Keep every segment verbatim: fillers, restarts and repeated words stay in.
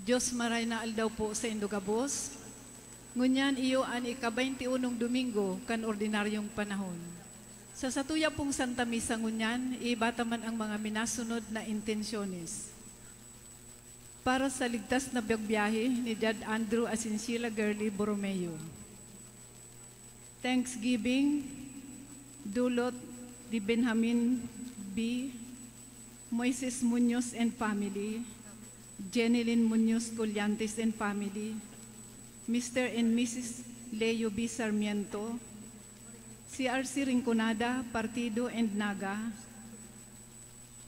Dios, maray na aldaw po saindo gabos. Ngunyan iyo an ika-baynti unong Domingo kan ordinaryong panahon. Sa satuya pong Santa Misa ngunyan, iiba ta man ang mga minasunod na intensyones. Para sa ligtas na pagbiyahe ni Jad Andrew asin Sheila Girly Borromeo. Thanksgiving, Dulot ni Benjamin B, Moises Muñoz and family, Jenilyn Muñoz Collantes and family, Mister and Missus Leo B Sarmiento, C R C Rinconada, Partido and Naga,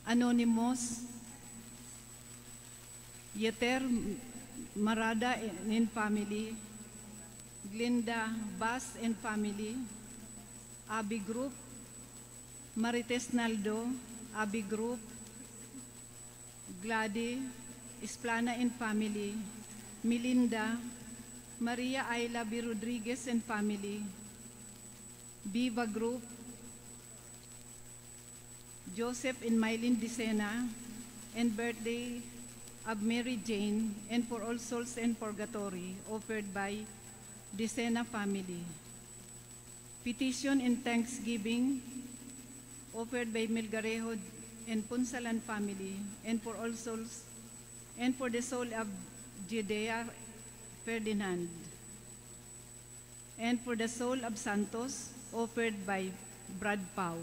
Anonymous, Yeter Marada and family, Glenda Bas and family, Abi Group, Marites Naldo, Abi Group, Glady Isplana and family, Melinda, Maria Ayla B Rodriguez and family, Viva Group, Joseph and Mylene Dicena, and birthday of Mary Jane, and for all souls in purgatory, offered by Dicena family. Petition and thanksgiving offered by Melgarejo and Punsalan family, and for all souls, and for the soul of Judea Ferdinand, and for the soul of Santos, offered by Brad Pau.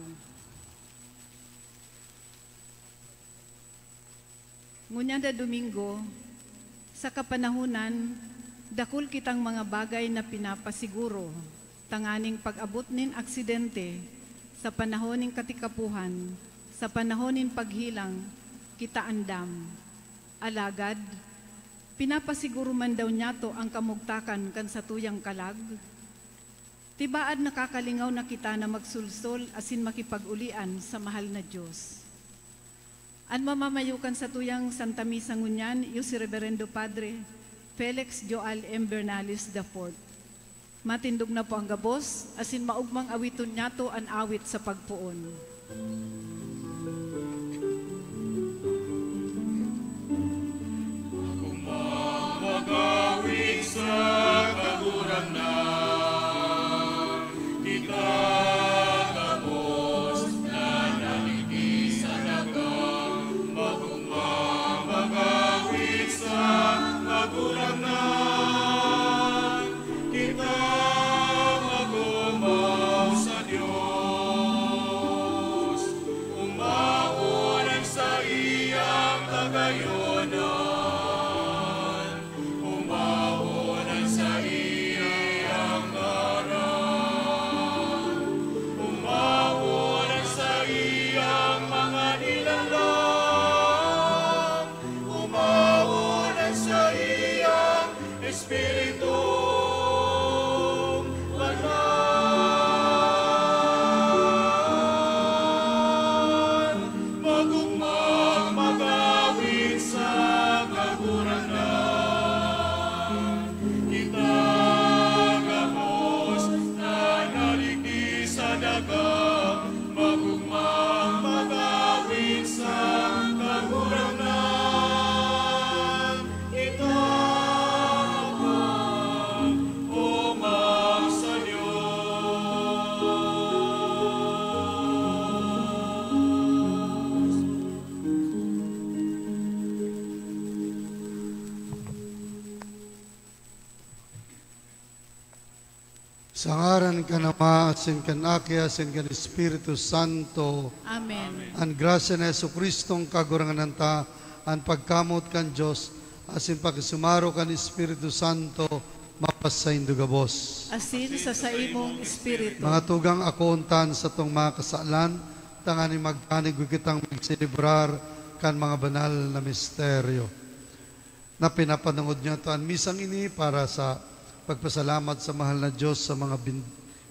Ngunyan na Domingo, sa kapanahonan, dakul kitang mga bagay na pinapasiguro tanganing pag-abot nin aksidente sa panahon nin katikapohan, sa panahon nin paghelang, kita andam. Alagad, pinapasiguro man daw niyato an kamugtakan kan satuyang kalag? Tibaad nakakalingaw na kita na magsolsol asin makipag-ulian sa mahal na Dios. An mamamayo kan satuyang Santa Misa ngunyan iyo si Reberendo Padre Felix Joel M Bernales the fourth. Matindog na po ang gabos, asin maogmang awiton niyato an awit sa pagpoon. Magawit sa Kagurangnan, kita gabos na naliki sa daga. Magugma magawit sa Kagurangnan, kita magumaw sa Dios. Umawon ang saiyang kagayonan, umawon ang saiyang ngaran, umawon ang saiyang mga nilalang, umawon ang saiyang Espiritu Banal. Magugma magawit sa Kagurangnan, kita gabos na naliki sa daga. Magugma magawit sa Kagurangnan, kita mag-oma sa Dios. Sa ngaran kan Ama, asin kan Aki, asin kan Espiritu Santo. Amen. An grasya ni Jesu-Cristong Kagurangnan ta, an pagkamoot kan Dios, asin pakisumaro kan Espiritu Santo, mapasaindo gabos. Asin sa saimong espiritu. Mga tugang, akoon ta an satong mga kasalan, tanganing magkanigwa kitang magselebrar kan mga banal na misteryo. Na pinapanongod niyato an misang ini para sa pagpasalamat sa mahal na Dios sa mga bin-,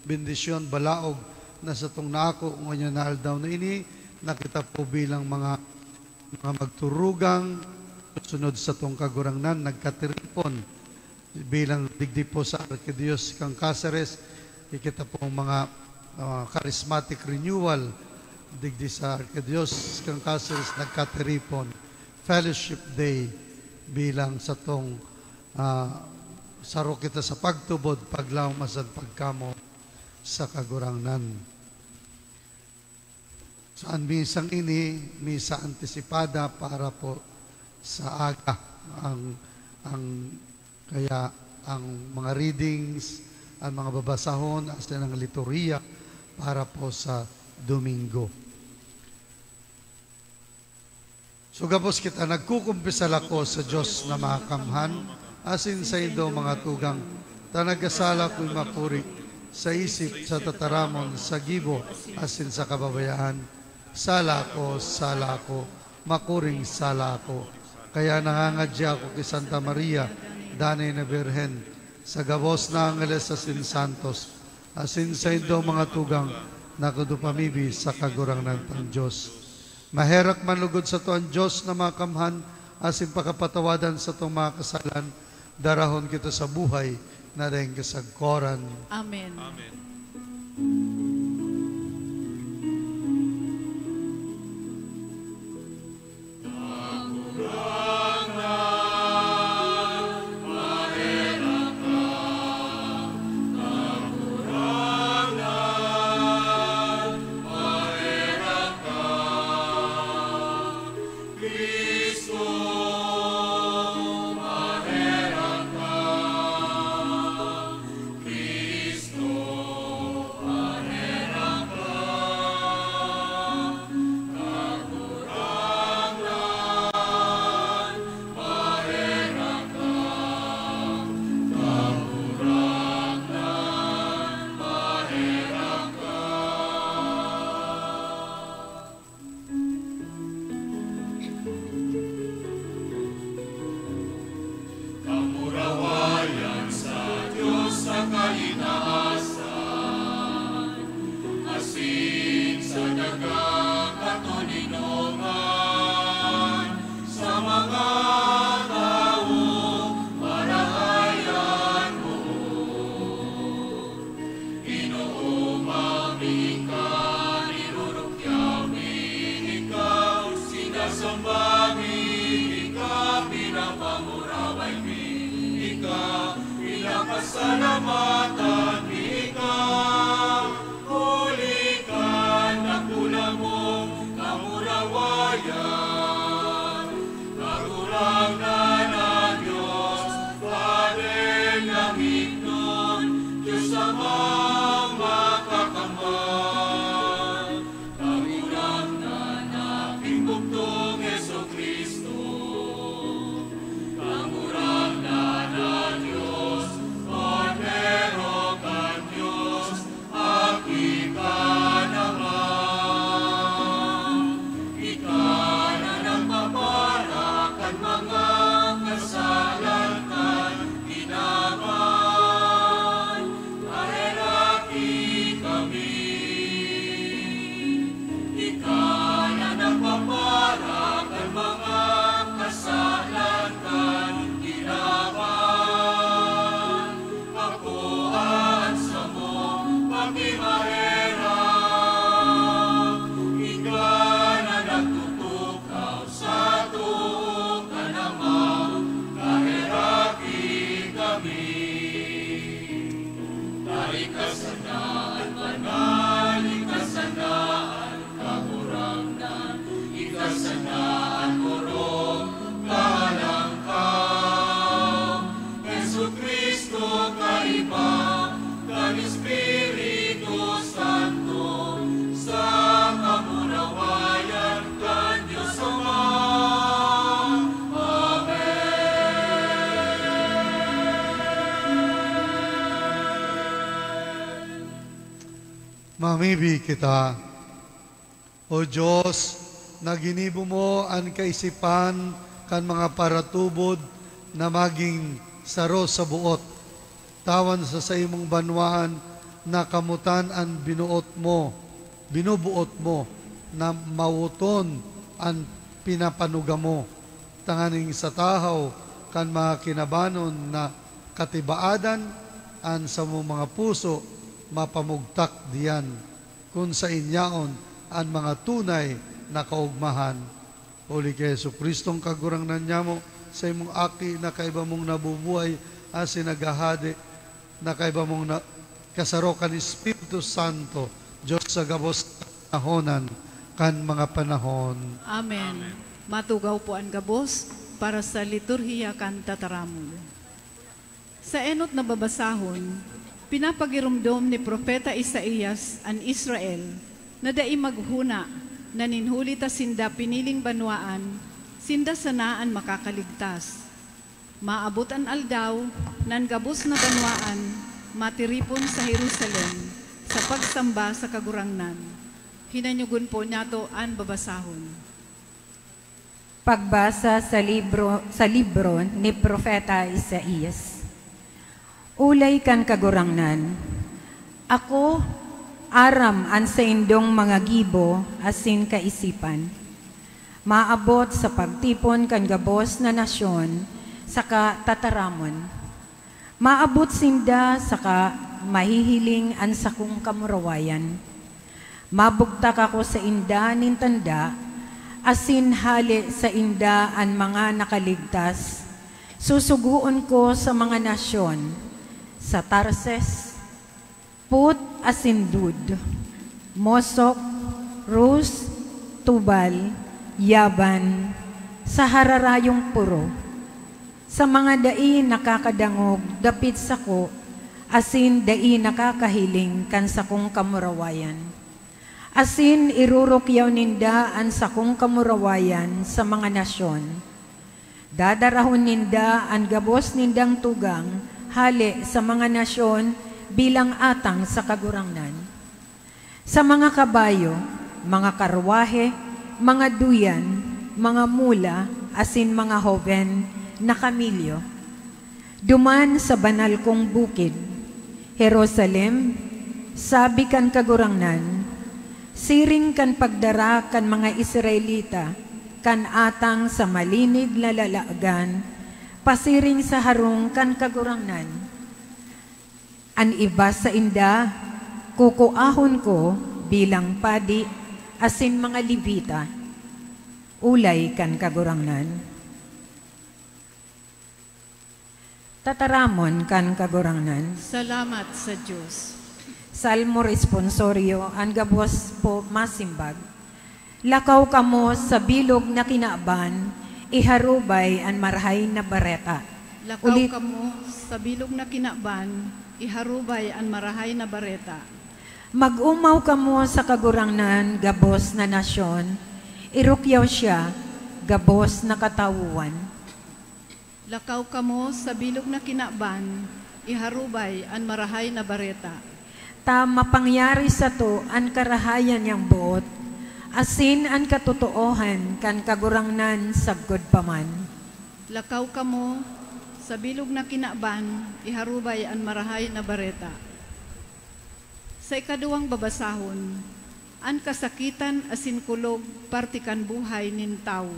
bendisyon, balaog na satong naako ngunyan na aldaw na ini, na kita po bilang mga, mga magturugang sunod satong Kagurangnan, nagkatiripon bilang digdi po sa Arkidios kan Caceres, kita pong mga, ah, charismatic renewal digdi sa Arkidios kan Caceres, nagkatiripon. Fellowship Day. bilang satong, ah, saro kita sa pagtubod, paglaom asin pagkamoot sa Kagurangnan. Sa misang ini, misa antisipada para po sa aga. Ang, ang, kaya ang mga readings, ang mga babasahon, asin ang liturhiya para po sa Domingo. So, gabos kita, nagkukumpisal ako sa Dios na Makamhan, asin saindo, mga tugang, ta nagkasala ako'y makuri sa isip, sa tataramon, sa gibo, asin sa kababayaan. Sala ako, sala ako, makuring sala ako. Kaya nangangadya ako ki Santa Maria, danay na Birhen, sa gabos na angeles asin santos, asin saindo, mga tugang, na kudo pamibi sa Kagurangnan tang Dios. Maherak man lugod sato an Dios na Makamhan, asin pakapatawadan satong mga kasalan, darahon kita sa buhay na daing kasagkoran. Amen. Amen. Kamurawayan sa Dios sa kaitaasan, asin sa daga katoninongan, sa mga tawong marahay an boot. Ginoo, mabi ika, nirurukyaw mi ika, sinasamba mi ika, pinapanguraway mi ika, pinapasalamatan mi ika, huli kan dakula mong kamurawayan. Kagurangnan na Dios, Padre langitnon, Dios Amang makakamhan. Kagurangnan na Aking bugtong Jesu-Cristo, Kagurangnan na Dios, Kordero kan Dios, aki ka naman. Ika na nagpapara kan mga kasalan kan kinaban. Maheraki kami. Ika na nagpapara kan mga kasalan kan kinaban. Akoa an samong pakimaherak, ika na nagtutukaw sa too kan Ama, kaheraki kami. Ta ika sana an banal, ika sana an Kagurangnan, ika sana an orog, Kalangkaw. Jesu-Cristo, kaiba kan Espiritu Santo, sa kamurawayan kan Dios Ama. Amen. Mamibi kita. O Dios, na ginibo mo an kaisipan kan mga paratubod na magin saro sa boot, tawan sa saimong banwaan na kamotan an binoot mo, binuboot mo, na mawoton an pinapanuga mo, tanganing sa tahaw kan mga kinabanon na katibaadan, an samong mga puso mapamugtak diyan. Kun saen yaon an mga tunay na kaogmahan. Huli ki Jesu-Cristong Kagurangnan nyamo, sa imong Aki na kaiba mong nabubuhay asin naghahade, na kaiba mong na, kasaro kan Espiritu Santo, Dios sa gabos na honan kan mga panahon. Amen. Amen. Matugaw po an gabos para sa liturhiya kan tataramon. Sa enot na babasahon, pinapagiromdom ni Propeta Isaias an Israel na dai maghona na nin huli ta sinda piniling banwaan, sinda sana an makakaligtas. Maabot an aldaw na an gabos na banwaan matiripon sa Jerusalem sa pagsamba sa Kagurangnan. Hinanyogon po nyato an babasahon. Pagbasa sa libro, sa libro ni Propeta Isaias. Olay kan Kagurangnan, ako aram an saindong mga gibo asin kaisipan. Maabot sa pagtipon kan gabos na nasyon saka tataramon. Maabot sinda saka mahihiling an sakong kamurawayan. Mabugtak ako sainda nin tanda, asin hale sainda an mga nakaligtas. Susugoon ko sa mga nasyon, sa Tarses, Put asin Lud, Mosok, Rus, Tubal, Yaban, sa hararayong poro, sa mga dai nakakadangog dapit sako asin dai nakakahiling kan sakong kamurawayan. Asin irurukyaw ninda an sakong kamurawayan sa mga nasyon. Dadarahon ninda an gabos nindang tugang hale sa mga nasyon bilang atang sa Kagurangnan. Sa mga kabayo, mga karwahe, mga duyan, mga mula, asin mga hoben na kamelyo. Duman sa banal kong bukid, Jerusalem, sabi kan Kagurangnan, siring kan pagdara kan mga Israelita kan atang sa malinig na lalagan pasiring sa harong kan Kagurangnan. An iba sainda, kukuahon ko bilang padi asin mga Levita, olay kan Kagurangnan. Tataramon kan Kagurangnan. Salamat sa Dios. Salmo Responsorio, an gabos po masimbag. Lakaw kamo sa bilog na kinaban, iharubay an Marahay na Bareta. Lakaw Uli- kamo sa bilog na kinaban, iharubay an Marahay na Bareta. Mag-omaw kamo sa Kagurangnan, gabos na nasyon, irukyaw siya, gabos na katawowan. Lakaw kamo sa bilog na kinaban, iharubay an Marahay na Bareta. Ta mapangyari sato an karahayan niyang boot, asin an katotoohan kan Kagurangnan sagkod pa man. Lakaw kamo sa bilog na kinaban, iharubay an Marahay na Bareta. Sa ikaduwang babasahon, an kasakitan asin kulog parte kan buhay nin tawo.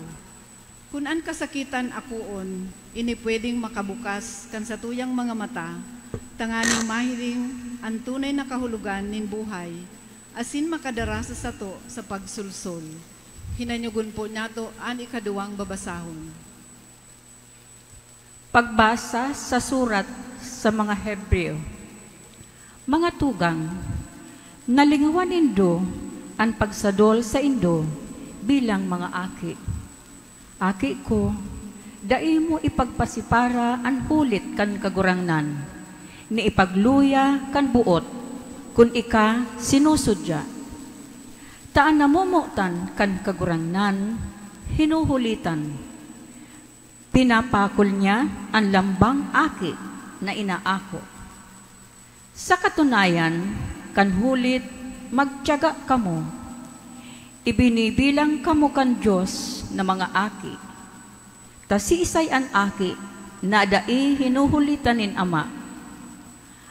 Kun an kasakitan akoon, ini pwedeng makabukas kan satuyang mga mata, tanganing mahiling an tunay na kahulogan nin buhay, asin makadara sa sato sa pagsulsol. Hinanyogon po nyato an ikaduwang babasahon. Pagbasa sa surat sa mga Hebreo. Mga tugang, nalingawan nindo an pagsadol saindo bilang mga aki. Aki ko, dai mo ipagpasipara an hulit kan Kagurangnan, ni ipagluya kan boot kun ika sinusudya. Ta an namomotan kan Kagurangnan, hinuhulitan. Pinapakol niya an lambang aki na inaako. Sa katunayan, kan hulit, magtiyaga kamo. Ibinibilang kamo kan Dios na mga aki. Ta siisay an aki na dai hinuhulitan nin ama?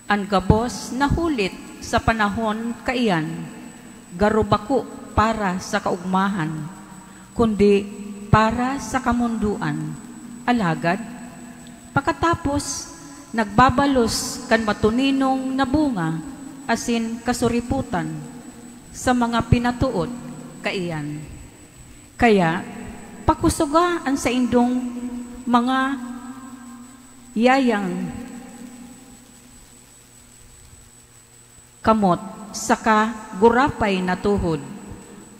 An gabos na hulit sa panahon kaiyan, garo bako para sa kaogmahan, kundi para sa kamondoan. Alagad, pakatapos, nagbabalos kan matuninong na bunga asin kasuripotan sa mga pinatood kaiyan. Kaya, Pakusoga an saindong mga yayang kamot saka gurapay na tuhod.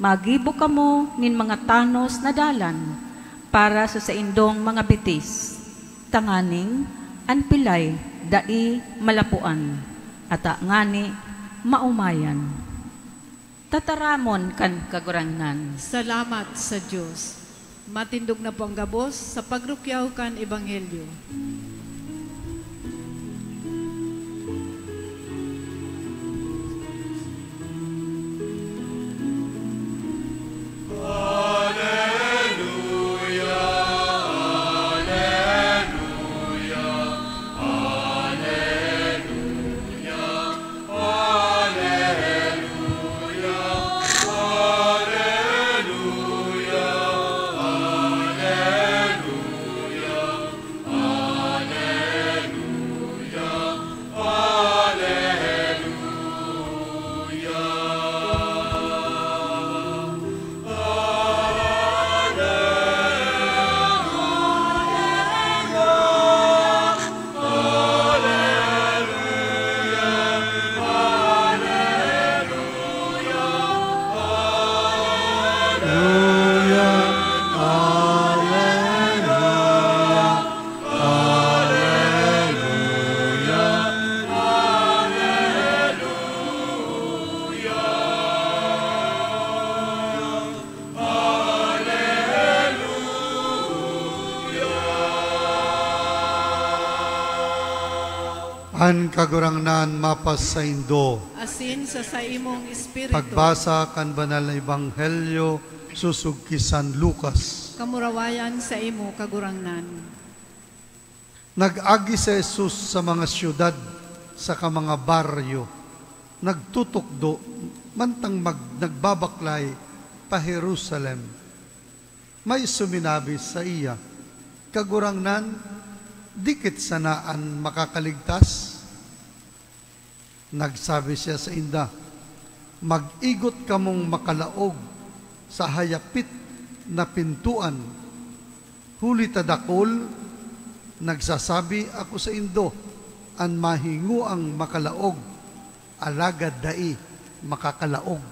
Magibo kamo nin mga tanos na dalan para sa saindong mga bitis, tanganing an pilay dai malapoan, ata ngani maomayan. Tataramon kan Kagurangnan. Salamat sa Dios. Matindog na po ang gabos sa pagrukyaw kan Ebanghelyo. An Kagurangnan mapasaindo. Asin sa saimong espiritu. Pagbasa kan Banal na Ebanghelyo sosog ki San Lucas. Kamurawayan saimo, Kagurangnan. Nag-agi si Jesus sa mga syudad saka mga baryo, nagtutukdo mantang mag-, nagbabaklay pa Jerusalem. May suminabi saiya, "Kagurangnan, dikit sana an makakaligtas?" Nagsabi siya sainda, "Mag-igot kamong makalaog sa hayapit na pintoan, huli ta dakul, nagsasabi ako saindo, an mahingoang makalaog, alagad dai makakalaog."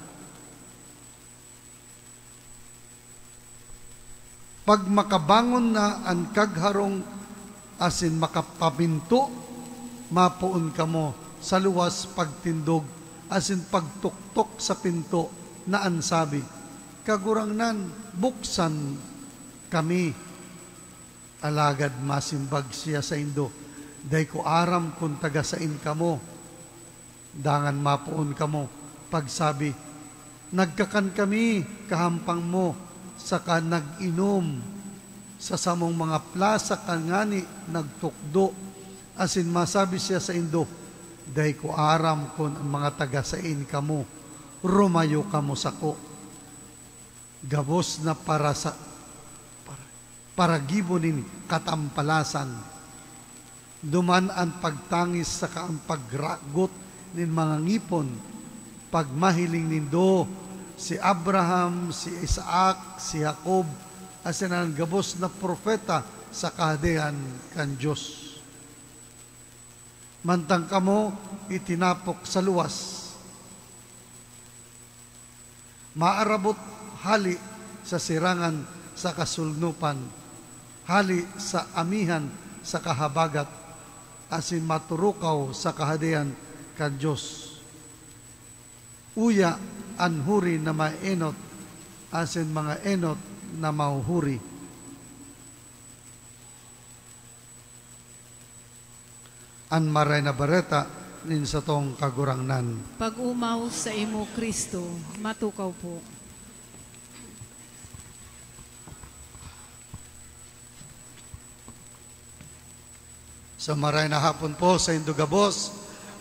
Pag makabangon na an kagharong asin makapaminto, mapoon kamo sa luwas pagtindog asin pagtuktok sa pinto na an sabi, "Kagurangnan, buksan kami." Alagad masimbag siya saindo, "Dai ko aram kun taga saen kamo." Dangan mapoon kamo pagsabi, "Nagkakan kami kahampang mo, saka nag-inom sa samong mga plasa kan ngani nagtukdo." Asin masabi siya saindo, "Dai ko aram kun an mga taga saen kamo, rumayo kamo sako." Gabos na para sa, para, para gibo nin katampalasan. Duman an pagtangis saka an pagragot nin mga ngipon, pagmahiling nindo, si Abraham, si Isaac, si Jacob, asin an gabos na propeta sa Kahadean kan Dios. Mantang kamo itinapok sa luwas, maarabot hali sa sirangan saka solnopan, hali sa amihan saka habagat, asin maturukaw sa Kahadean kan Dios. Uya an huri na maenot, asin mga enot na mahuhuri. An Maray na Bareta nin satong Kagurangnan. Pag-omaw saimo, Cristo. Matukaw po. So, maray na hapon po saindo gabos,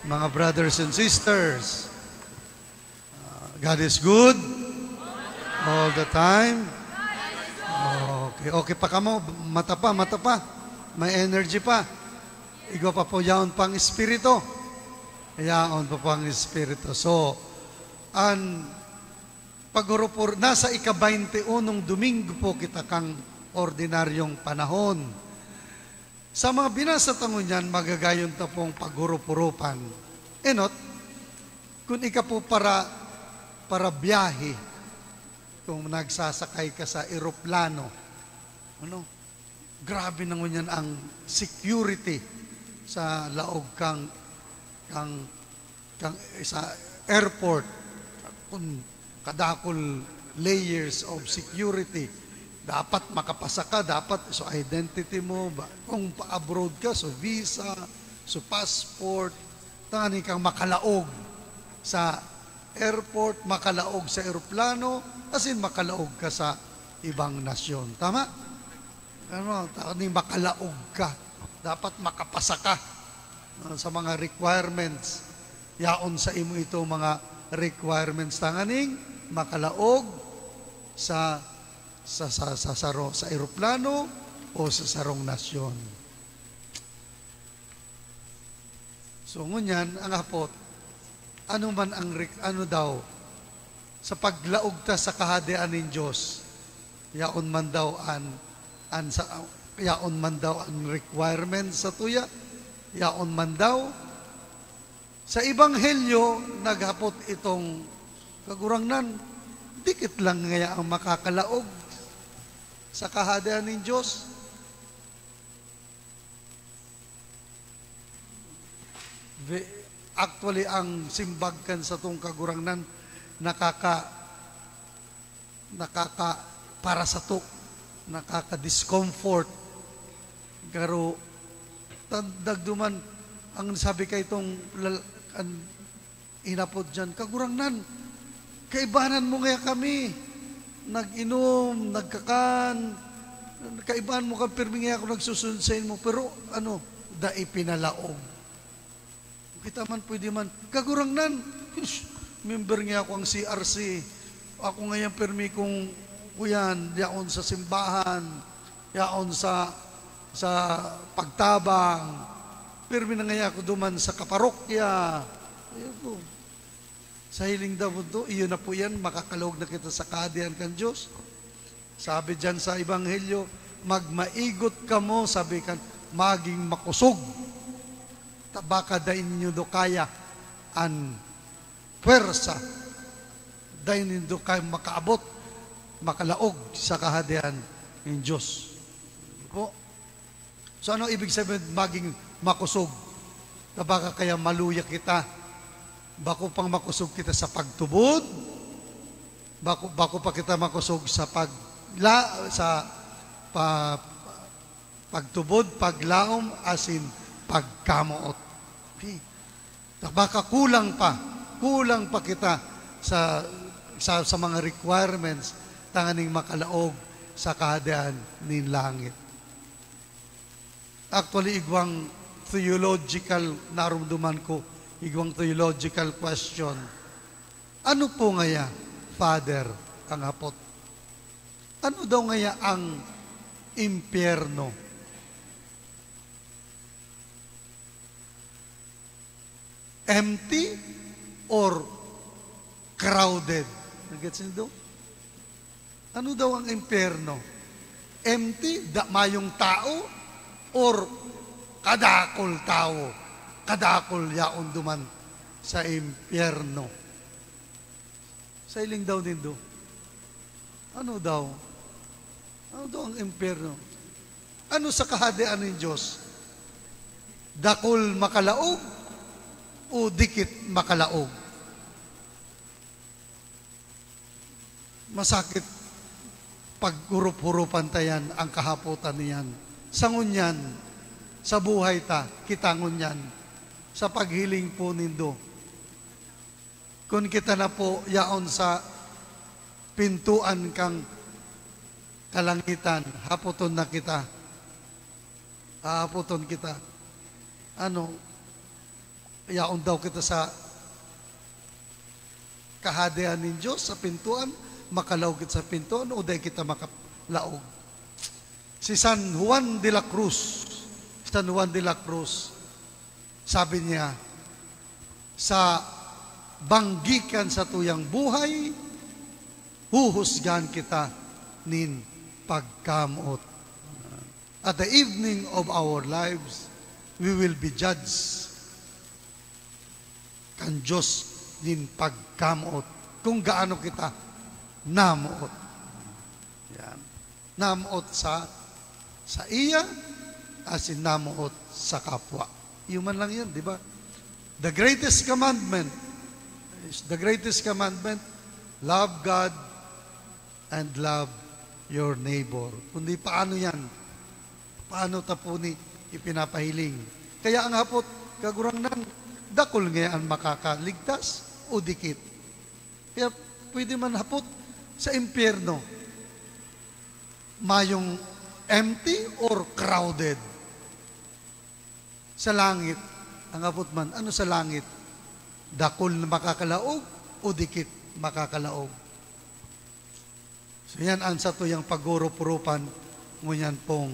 mga brothers and sisters. Ah, God is good all the time. Okay, okay pa kamo, mata pa, mata pa. May energy pa. Igwa pa po, yaon pang espiritu. Yaon pa po ang espiritu. So, an Paghurupur-, nasa ika-baynte unong Domingo po kita kan ordinaryong panahon. Sa mga binasa ta ngunyan, magagayon ta pong paghurup-hurupan. Enot, kun ika po para, para biyahe, kung nagsasakay ka sa eroplano, ano, grabe na ngunyan ang security sa laog kang, kang, kang, sa airport. Kun kadakul layers of security, dapat makapasa ka, dapat so identity mo, ba, kung pa-abroad ka, so visa, so passport, tanganing kang makalaog sa airport, makalaog sa eroplano, as in, makalaog ka sa ibang nasyon. Tama? Ano, tanganing makalaog ka. Dapat makapasa ka, ah, sa mga requirements. Yaon sa imo ito mga requirements tanganing makalaog sa, sa, sa, sa, saro-, sa eroplano o sa sarong nasyon. So, ngunyan, ang hapot, ano man ang rek-, ano daw, sa paglaog ta sa Kahadean nin Dios, yaon man daw an, an sa, yaon man daw an requirement sa tuya, yaon man daw. Sa Ebanghelyo, naghapot itong, "Kagurangnan, dikit lang ngaya ang makakalaog sa Kahadean nin Dios?" Ve-, actually, ang simbag kan satong Kagurangnan nakaka-, nakaka-, para sato, nakaka-discomfort. Pero, tan-, dagduman, ang sabi kay tong lal-, an-, inapod diyan, "Kagurangnan, kaibanan mo ngaya kami. Nag-inom, nagkakan, kaibahan mo kami, pirmi ngaya ako nagsusunod saimo, pero ano, dai pinalaog." Kita man, pwede man, "Kagurangnan, ish, member ngaya ako ang C R C. Ako ngayan pirmi kong, kuyan, yaon sa simbahan, yaon sa, sa pagtabang. Pirmi na ngaya ako duman sa kaparokya." Ayun po. Sa hiling daw po, iyo na po yan, makakalaog na kita sa Kahadean kan Dios. Sabi diyan sa Ebanghelyo, "Magmaigot kamo," sabi kan, "maging makosog. Ta baka dai nindo kaya an pwersa, dai nindo kaya makaabot, makalaog sa Kahadean nin Dios." Po. So, ano ibig sabihin maging makosog? Ta baka kaya maluya kita. Bako pang makosog kita sa pagtubod, bako, bako pa kita makosog sa pagla-, sa pa-, pagtubod, paglaom, asin pagkamoot. Okay. Ta baka kulang pa, kulang pa kita sa, sa, sa mga requirements tanganing makalaog sa Kahadean nin langit. Actually, igwang theological, narumduman ko, igwang theological question. Ano po ngaya, Father, ang hapot? Ano daw ngaya ang impyerno? Empty or crowded? Nagets nindo? Ano daw ang impyerno? Empty, da-, mayong tao, or kadakol tawo? Kadakol yaon duman sa impyerno. Sa hiling daw nindo, ano daw? Ano daw ang impyerno? Ano sa Kahadean nin Dios? Dakul makalaog o dikit makalaog? Masakit paghurup-hurupan ta yan, ang kahapotan niyan. Sa ngunyan, sa buhay ta, kita ngunyan, sa paghiling po nindo. Kun kita na po yaon sa pintuan kan kalangitan, hapoton na kita. Hahapoton kita. Ano, yaon daw kita sa Kahadean nin Dios, sa pintuan, makalaog kita sa pintuan, o dai kita makalaog? Si San Juan de la Cruz, San Juan de la Cruz, sabi niya, "Sa banggi kan satuyang buhay, huhusgan kita nin pagkamoot. At the evening of our lives, we will be judged kan Diyos nin pagkamoot, kung gaano kita namoot. Yan. Namoot sa, sa iya, asin namoot sa kapwa. Iyo man lang yan, di ba? The greatest commandment is the greatest commandment, love God and love your neighbor. Kundi paano yan? Paano ta po ni ipinapahiling? Kaya ang hapot, Kagurangnan, dakul ngaya an makakaligtas o dikit? Kaya pwede man hapot sa impyerno, mayong empty or crowded? Sa langit, ang hapot man, ano sa langit? Dakul na makakalaog o dikit makakalaog? So, yan ang satuyang paghurup-hurupan ngunyan pong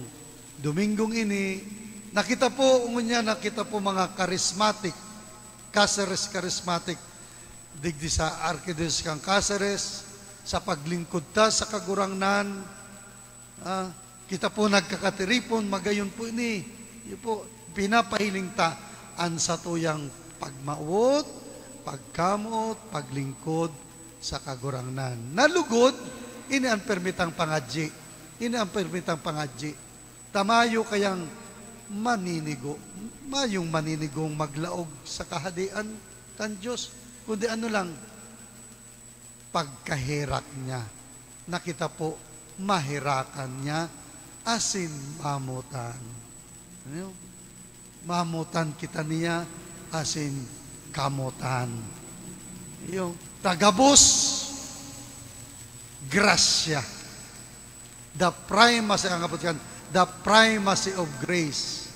Domingong ini. Nakita po, ngunyan, nakita po mga charismatic, Caceres charismatic, digdi sa Arkidiocese kan Caceres, sa paglingkod ta sa Kagurangnan. Ah, kita po nagkakatiripon, magayon po ini. Iyo po, pinapahiling ta an satuyang pagmawot, pagkamoot, paglingkod sa Kagurangnan. Nalugod, ini an permitang pangadyi. Ini an permitang pangadyi. Ta mayo kayang maninigo, mayong maninigong maglaog sa Kahadean kan Dios, kundi ano lang, pagkaherak niya, na kita po maherakan niya asin mamotan. Ano? Mamotan kita niya asin kamotan. Iyo, ta gabos, grasya. The primacy, ang hapot kan, the primacy of grace.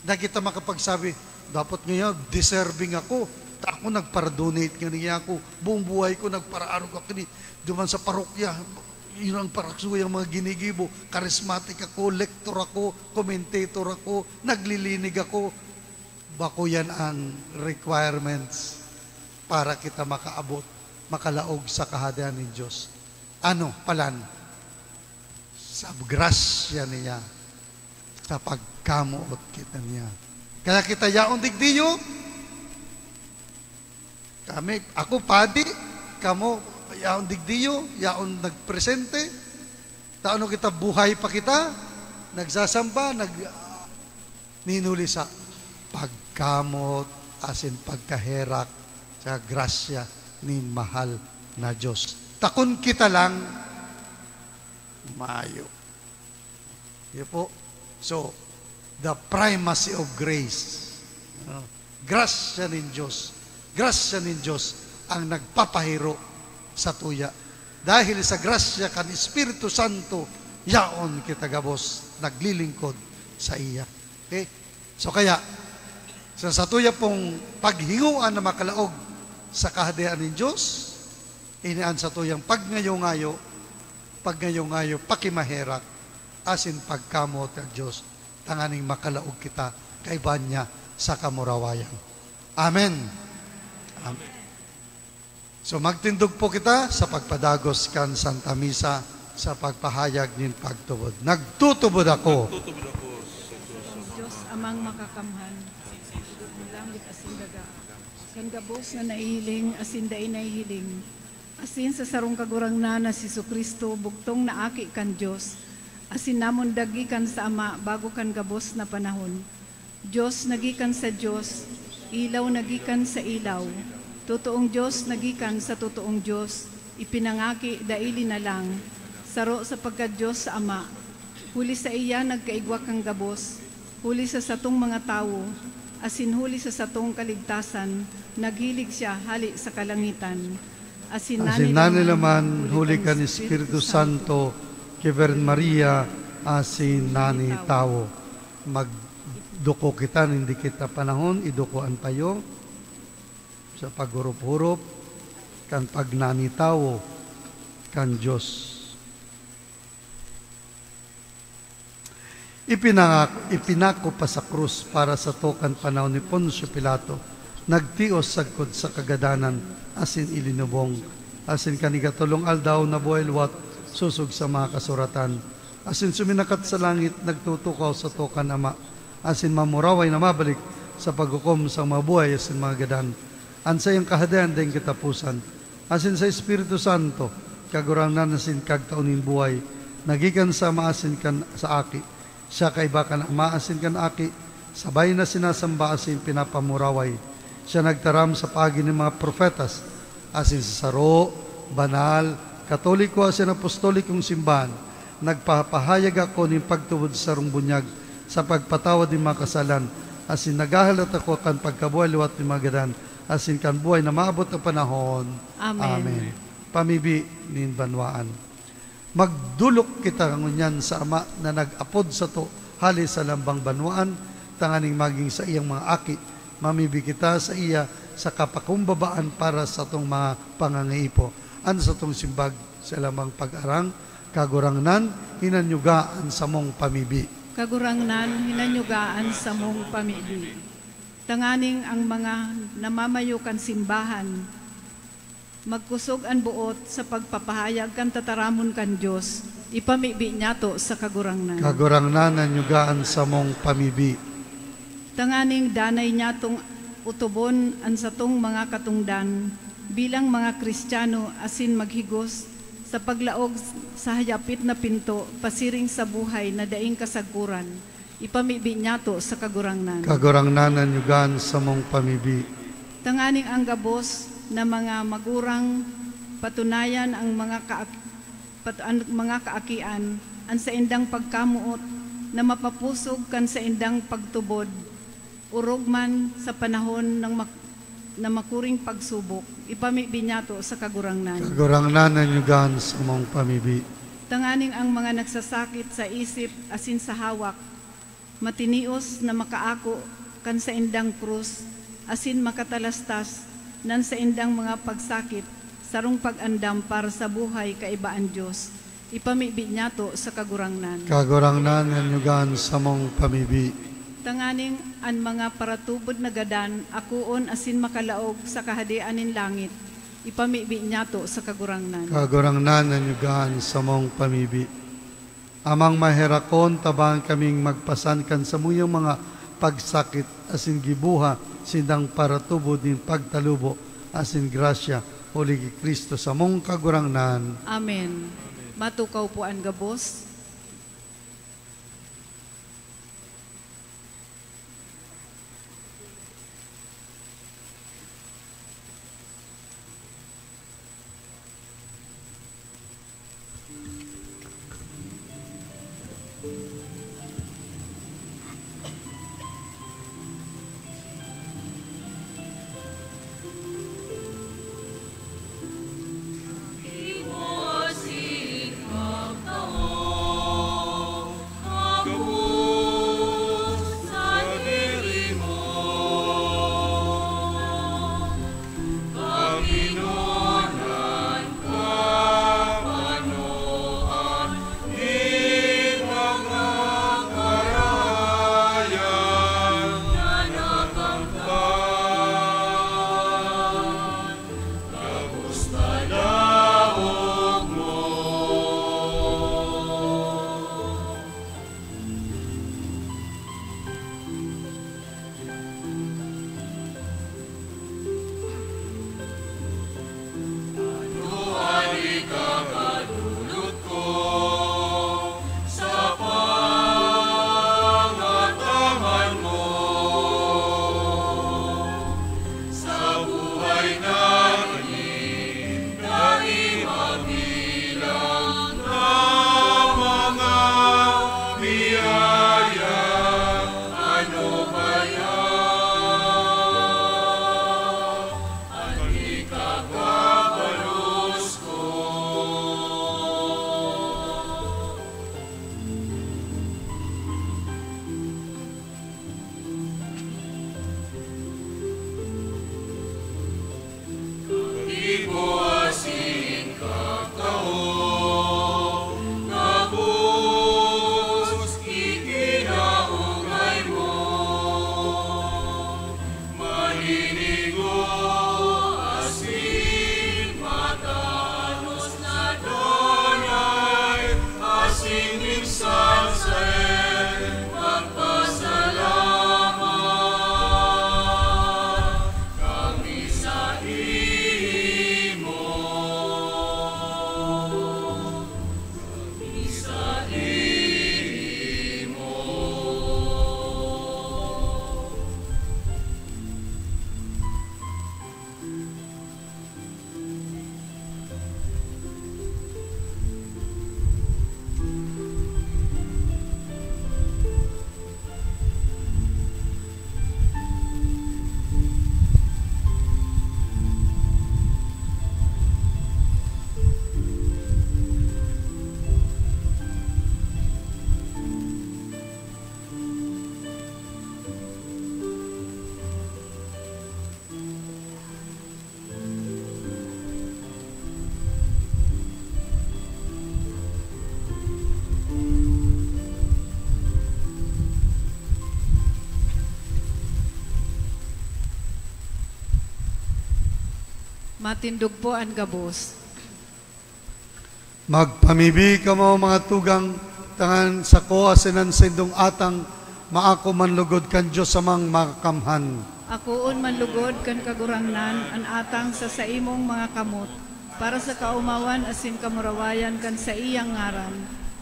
Na kita makapagsabi, "Dapat ngayon, deserving ako. Ta ako nagpara-donate nga niya ako. Buong buhay ko, nagparaarog ako ni, duman sa parokya. Yun ang parakso, yung mga ginigibo. Charismatic ako, lector ako, commentator ako, naglilinig ako." Bako yan ang requirements para kita makaabot, makalaog sa Kahadean nin Dios. Ano, palan? Sa grasya niya, sa pagkamoot kita niya. Kaya kita yaon digdiyo, kami, ako padi, kamo yaon digdiyo, yaon nagpresente, ta ano kita, buhay pa kita, nagsasamba, nag-, nin huli sa pagkamoot asin pagkaherak sa grasya nin mahal na Dios. Ta kun kita lang, mayo. Iyo po. So, the primacy of grace. No? Grasya nin Dios. Grasya nin Dios ang nagpapahiro sa tuya. Dahil sa grasya kan Espiritu Santo, yaon kita gabos naglilingkod sa iya. Okay? So kaya, sa satuya pong paghingoan na makalaog sa Kahadean nin Dios, ini an satuyang pagngayo-ngayo, pagngayo-ngayo, pakimaherak, asin pagkamoot kan Dios, tanganing makalaog kita kaiba niya sa kamurawayan. Amen. Amen. So, magtindog po kita sa pagpadagos kan Santa Misa sa pagpahayag nin pagtubod. Nagtutubod ako. Nagtutubod ako sa Diyos Amang Makakamhan, sa langit asin daga, kan gabos na nahihiling asin dai nahihiling, asin sa sarong Kagurangnan na si Jesu-Cristo, bugtong na Aki kan Dios, asin namundag gikan sa Ama bago kan gabos na panahon. Dios na gikan sa Dios, ilaw na gikan sa ilaw, totoong Dios na gikan sa totoong Dios, ipinangaki dai linalang, saro sa pagka-Dios sa Ama. Huli saiya nagkaigwa kan gabos, huli sa satong mga tawo, asin huli sa satong kaligtasan, naghilig siya hale sa kalangitan. Asin Asin nani nani naman, naman, huli kan Espiritu Santo, ki Virgin Maria, asin nani tawo. Magduko kita nin dikit na panahon, iduko an payo sa paghurup-hurup kan pagnanitawo kan Dios. Ipinangako, ipinako pa sa krus para sato kan panahon ni Poncio Pilato, nagtios sagkod sa kagadanan asin ilinubong asin kan ikatolong aldaw nabuhay liwat sosog sa mga kasuratan, asin suminakat sa langit, nagtutukaw sato kan Ama, asin mamuraway na mabalik sa paghukom sa mga buhay asin mga gadan. An saiyang Kahadean daing kataposan, asin sa Espiritu Santo, Kagurangnan asin Kagtao nin buhay, na gikan sa Ama asin kan sa Aki. Siya kaiba kan Ama asin kan Aki, sabay na sinasamba asin pinapamuraway. Siya nagtaram sa paagi nin mga propetas, asin sa saro, banal, katoliko asin apostolikong simbahan, nagpapahayag ako nin pagtubod sa sarong bunyag sa pagpatawad nin mga kasalan, asin naghahalat ako kan pagkabuhay liwat nin mga gadan, asin kan buhay na maabot na panahon. Amen. Amen. Pamibi nin banwaan. Magdolok kita ngunyan sa Ama na nag-apod sato hale sa lambang banwaan, tanganing magin saiyang mga aki. Mamibi kita saiya sa kapakumbabaan para satong mga pangangaipo. An satong simbag sa lambang pag-arang, Kagurangnan, hinanyuga an samong pamibi. Kagurangnan, hinanyuga an samong pamibi. Tanganing ang mga namamayo kan simbahan, magkusog an boot sa pagpapahayag kan tataramon kan Dios, ipamibi niyato sa Kagurangnan. Kagurangnan, hinanyuga an samong pamibi. Tanganing danay niyatong otobon an satong mga katongdan bilang mga Kristiyano asin maghigos sa paglaog sa hayapit na pinto pasiring sa buhay na daing kasagkoran, ipamibi niyato sa Kagurangnan. Kagurangnan, hinanyuga an samong pamibi. Tanganing ang gabos na mga magurang patunayan ang mga kaak-, pat-, an mga kaakian, an saindang pagkamoot na mapapusog kan saindang pagtubod, orog man sa panahon ng mak-, na makuring pagsubok, ipamibi niyato sa Kagurangnan. Kagurangnan, hinanyuga an samong pamibi. Tanganing ang mga nagsasakit sa isip asin sa hawak, matinios na makaako kan saindang krus asin makatalastas nan saindang mga pagsakit, sarong pag-andam para sa buhay kaiba an Dios, ipamibi niyato sa Kagurangnan. Kagurangnan, hinanyuga an samong pamibi. Tanganing an mga paratubod na gadan akoon asin makalaog sa Kahadean nin langit, ipamibi niyato sa Kagurangnan. Kagurangnan, hinanyuga an samong pamibi. Amang maherakon, tabangan kaming magpasan kan samuyang mga pagsakit asin giboha sindang paratubod nin pagtalubo asin grasya, huli ki Cristo samong Kagurangnan. Amen. Matukaw po an gabos. Matindog po an gabos. Magpamibi kamo, mga tugang, tanganing sako asin an saindong atang maako man lugod kan Dios Amang Makakamhan. Akoon man lugod kan Kagurangnan an atang sa saimong mga kamot, para sa kaomawan asin kamurawayan kan saiyang ngaran,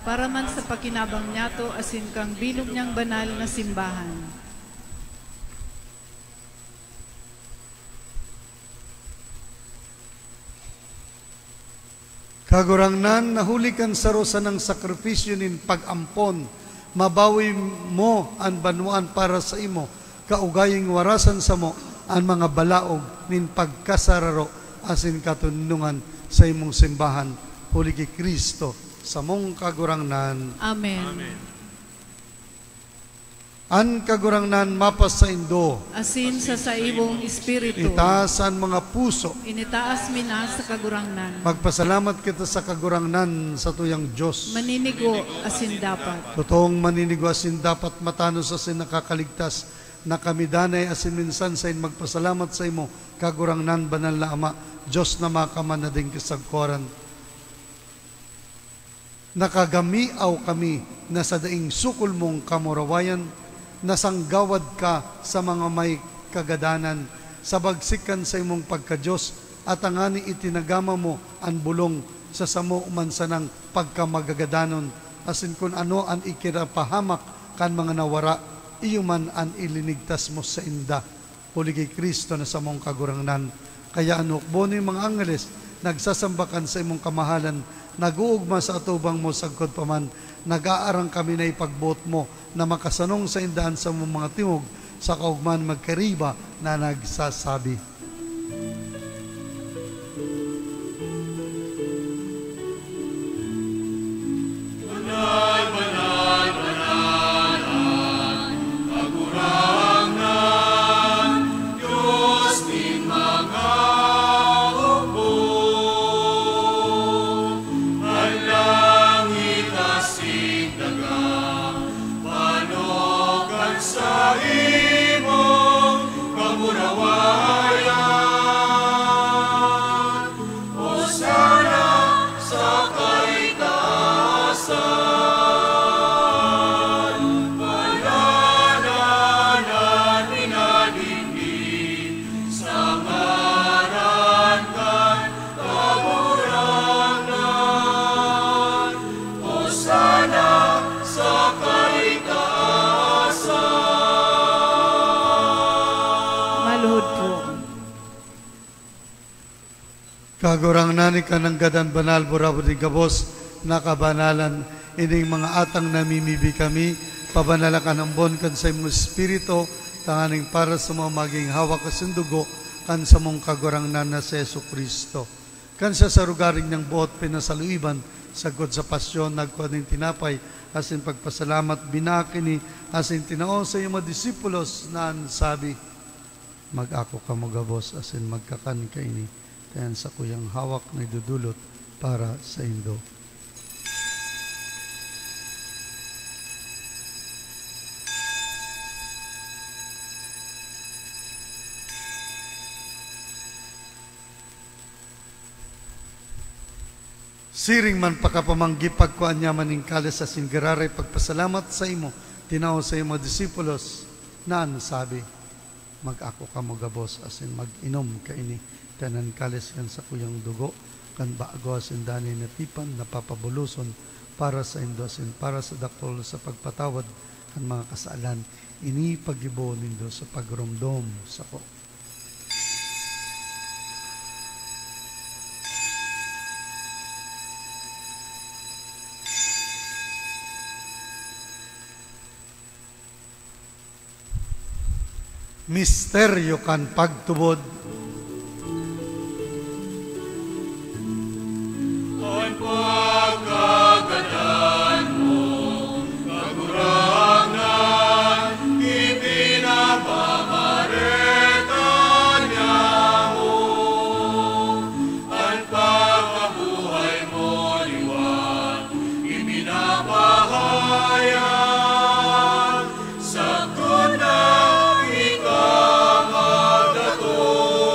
para man sa pakinabang niyato asin kan bilog niyang banal na simbahan. Kagurangnan, na huli kan saro sanang sakripisyo nin pag-ampon, mabawi mo an banwaan para saimo, kaugaying warasan samo an mga balaog nin pagkasararo asin katonongan sa imong simbahan, huli ki Cristo, samong Kagurangnan. Amen. Amen. An Kagurangnan mapasaindo. Asin sa saimong espiritu. Itaas an mga puso. Initaas mi na sa Kagurangnan. Magpasalamat kita sa Kagurangnan, satuyang Dios. Maninigo asin dapat. Totoong maninigo asin dapat, matanos asin nakakaligtas, na kami danay asin minsan sain magpasalamat saimo, Kagurangnan, Banal na Ama, Dios na Makakamhan na daing kasagkoran. Nakagamiaw kami na sa daing sukol mong kamurawayan, nasanggawad ka sa mga may kagadanan, sa bagsik kan saimong pagka-Dios, at tangani itinagama mo an bolong sa samo man sanang pagkamagagadanon, asin kun ano an ikinapahamak kan mga nawara, iyo man an ilinigtas mo sainda. Huli ki Cristo na samong Kagurangnan. Kaya an hukbo nin mga angheles nagsasamba kan saimong kamahalan, nag-oogma sa atubang mo sagkod pa man. Nag-aarang kami na ipagboot mo na makasanong sainda an samong mga tingog, sa kaogmahan magkariba na nagsasabi, Banal, banal, banal an Kagurangnan, Dios nin mga hukbo. An langit asin daga, panukan sa imong kamurawayan. Hosana sa kaitaasan, padalanan minadingin sa ngaran kan Kagurangnan. Hosana sa kaitaasan. Maluhod po. Kagurangnan, ika nanggad an banal, burabod nin gabos na kabanalan. Ining mga atang namimibi kami, pabanala kan ambon kan saimong Espiritu, tanganing para samo magin hawak asin dugo kan samong Kagurangnan na si Jesu-Cristo. Kan siya sa rogaring niyang buot pinasaluiban, sagkod sa pasyon, nagkua nin tinapay, asin pagpasalamat, binaak ini, asin tinao sa iyang mga disipulos na an sabi, Mag-ako kamo gabos asin magkakan kaini, ta an sakuyang hawak na idodolot para saindo. Siring man pakapamanggi, pagkua niya man nin kalis asin giraray pagpasalamat saimo, tinao sa iyang mga disipulos, na an sabi, Mag-ako kamo gabos asin mag-inom kaini, ta an kalis kan sakuyang dugo kan bago asin danay na tipan na papabuloson para saindo asin para sa dakul sa pagpatawad kan mga kasalan. Ini paggibo nindo sa pagromdom sako. Misteryo kan pagtubod. An pagkagadan mo, Kagurangnan, ipinapamareta niamo. An pagkabuhay mo liwat, ipinapahayag. Sagkod na ika magdatong,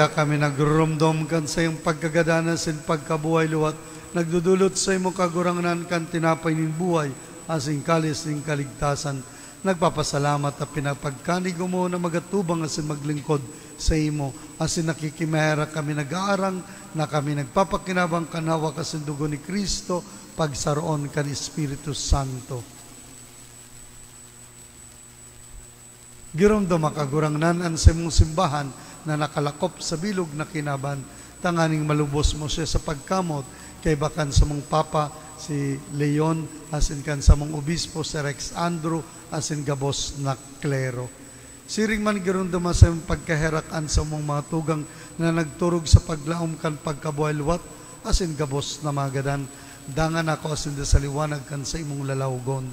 Kaya kami nagrurumdom kan saiyang pagkagadan asin pagkabuhay liwat, nagdodolot saimo, Kagurangnan, kan tinapay nin buhay asin kalis nin kaligtasan. Nagpapasalamat ta pinapagkanigo mo na magatubang asin maglingkod saimo, asin nakikimaherak kami, nag-aarang na kami nagpapakinabang kan hawak asin dugo ni Cristo, pagsaroon kan Espiritu Santo. Giromdoma, Kagurangnan, an saimong simbahan na nakalakop sa bilog na kinaban, tanganing malubos mo siya sa pagkamot, kaiba kan samong Papa, si Leon, asin kan samong Obispo, si Rex Andrew, asin gabos na klero. Siring man, giromdoma sa pagkaherak an samong mga tugang na nagturog sa paglaom kan pagkabuhay liwat asin gabos na mga gadan, dangan ako asin da sa liwanag kan saimong lalawgon.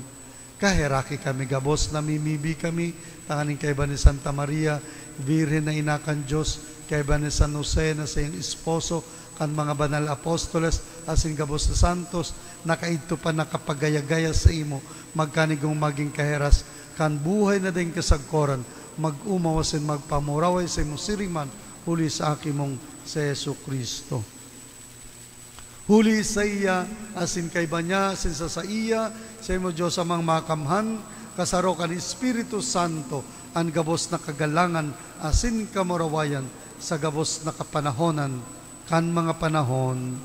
Kaheraki kami gabos, namimibi kami tanganing kaiba ni Santa Maria, Birhen na Ina kan Dios, kaiba ni San Jose na saiyang esposo, kan mga banal apostoles, asin gabos na santos, na kaidto pa nakapagaya-gaya saimo, magkanigong magin kaheras kan buhay na daing kasagkoran, mag-omaw asin magpamuraway saimo siring man, huli sa Aki mong si Jesu-Cristo. Huli saiya, asin kaiba niya, asin sa saiya, saimo, Dios Amang Makamhan, kasaro kan Espiritu Santo, an gabos na kagalangan asin kamurawayan sa gabos na kapanahonan kan mga panahon.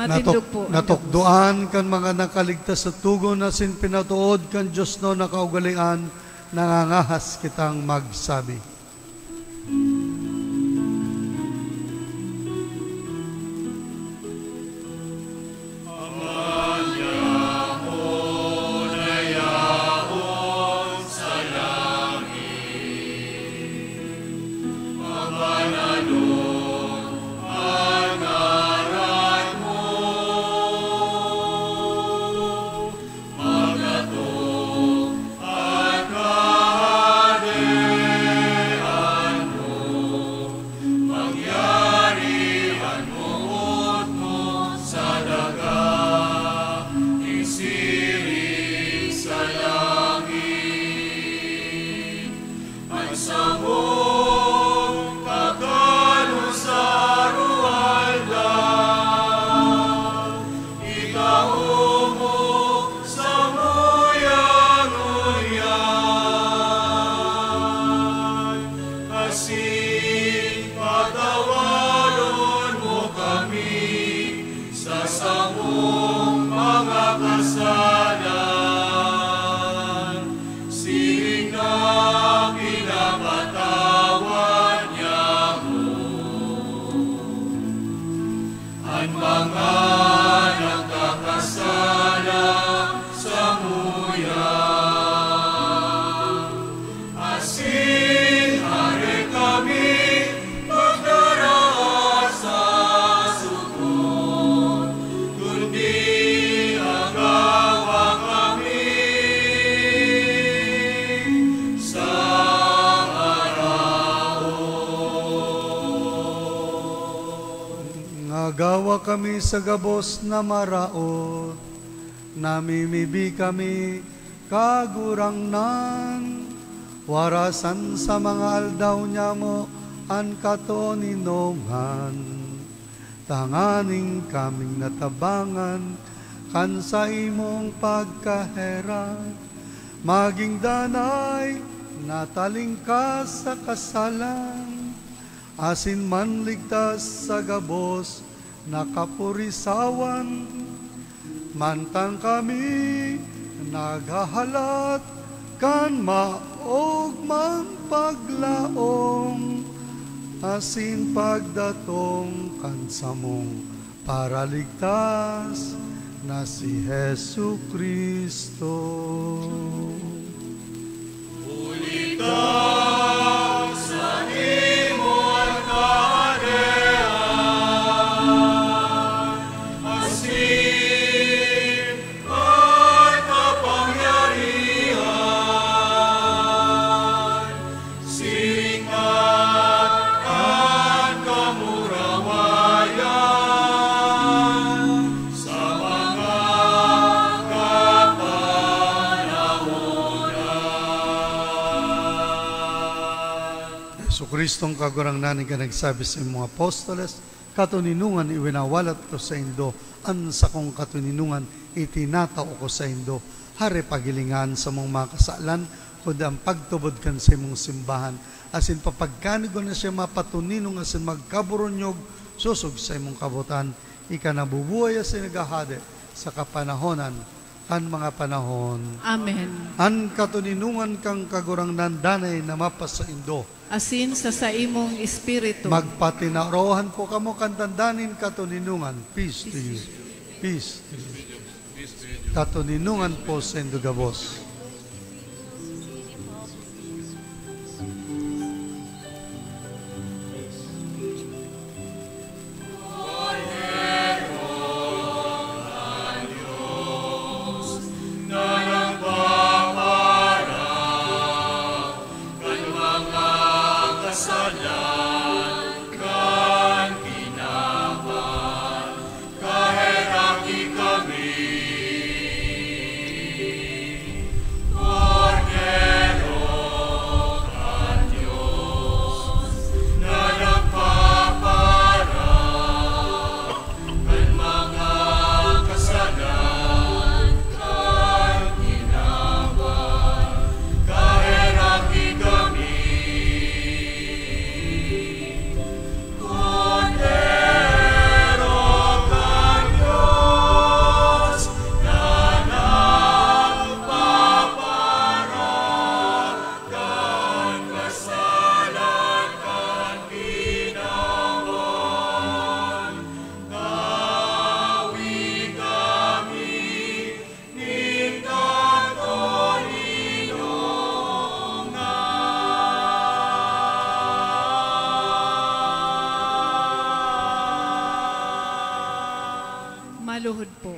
Matindog Natok-, po ang natukdoan kan mga nakaligtas sa togon asin pinatood kan diosnon na kaugalean, nangangahas kitang magsabi. Asin patawaron mo kami sa samong mga kasalan, siring na pinapatawad niamo an mga nagkakasala samuya. Asin hare kami pagdaraas sa sukot, kundi agawa kami sa maraot. Ngagawa kami sa gabos na maraot, namimibi kami, Kagurangnan, warasan sa mga aldaw nyamo an katoninongan, tanganing kaming natabangan kan saimong pagkaherak, maging danay na talingkas sa kasalan, asin manligtas sa gabos na kapurisawan, mantang kami naghahalat kan maogmang paglaom asin pagdatong kan samong Paraligtas na si Jesu-Cristo. Huli ta sa Kristong Kagurangnan, ika nagsabi sa imong apostoles, "Katoninongan iwinawalat ko saindo, an sakong katoninongan itinatao ko saindo." Hare paghilinga an samong mga kasalan, kundi an pagtubod kan saimong simbahan, asin papagkanigon na siya mapatoninong asin magkaburunyog sosog sa imong kabotan. Ika nabubuhay asin naghahade sa kapanahonan kan mga panahon. Amen. An katoninongan kan Kagurangnan danay na mapasaindo. Asin sa saimong espiritu. Magpatinarohan po kamo kan tanda nin katoninongan. Peace to you. Peace to you. Katoninongan po saindo gabos. Maluhod po.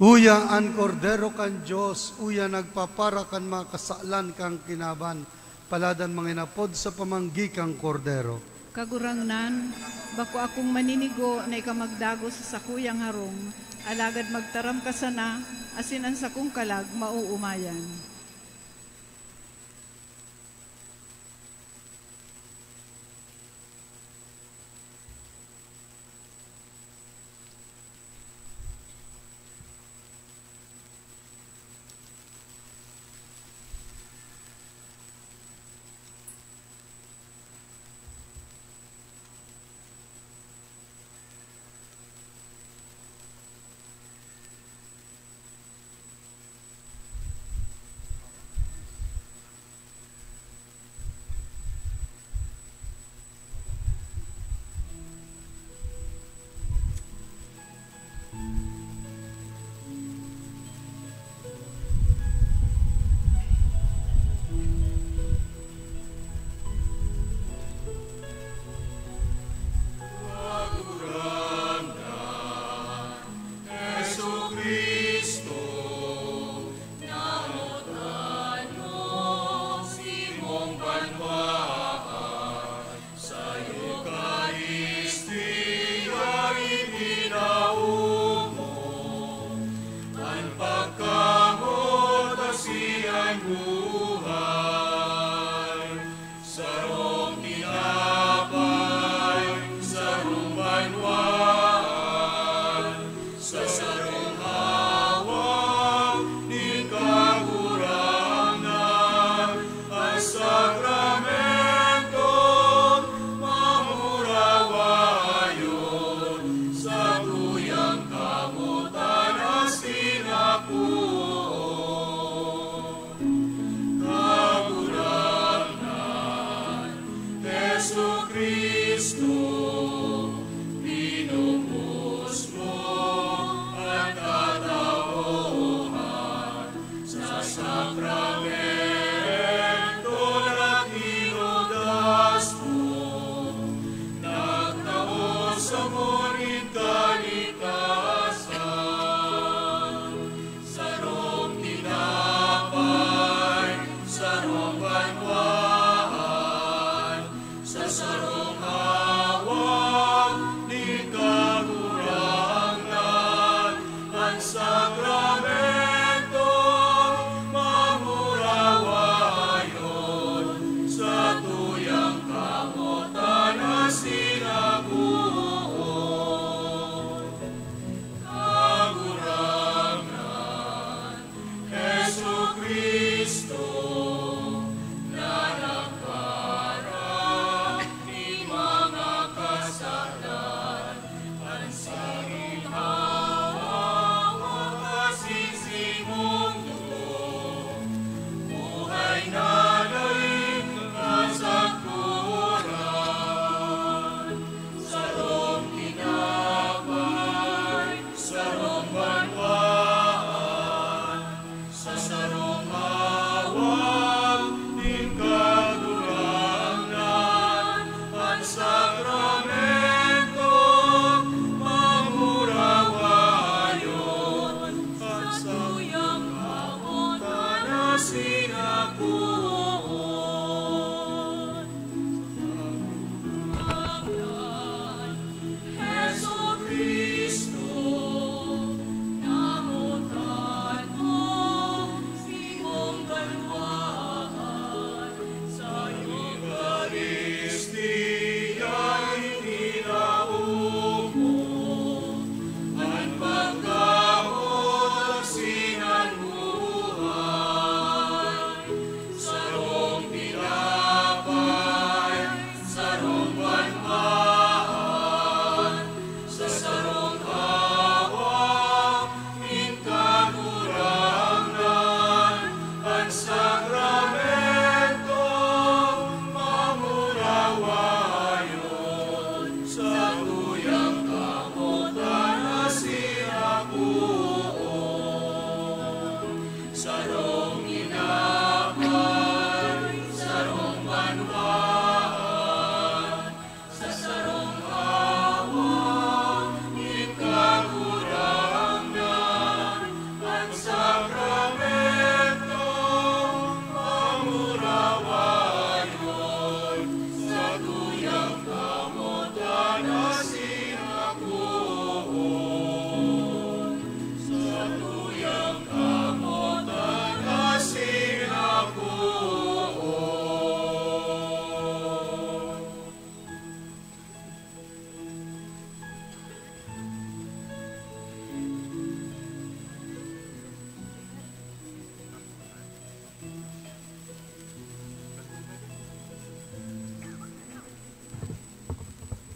Uya an Kordero kan Dios, uya nagpapara kan mga kasalan kan kinaban, paladan mga inapod sa pamanggi kan Kordero. Kagurangnan, bako akong maninigo na ika magdagos sa sakuyang harong, alagad magtaram ka sana, asin an sakong kalag maoomayan.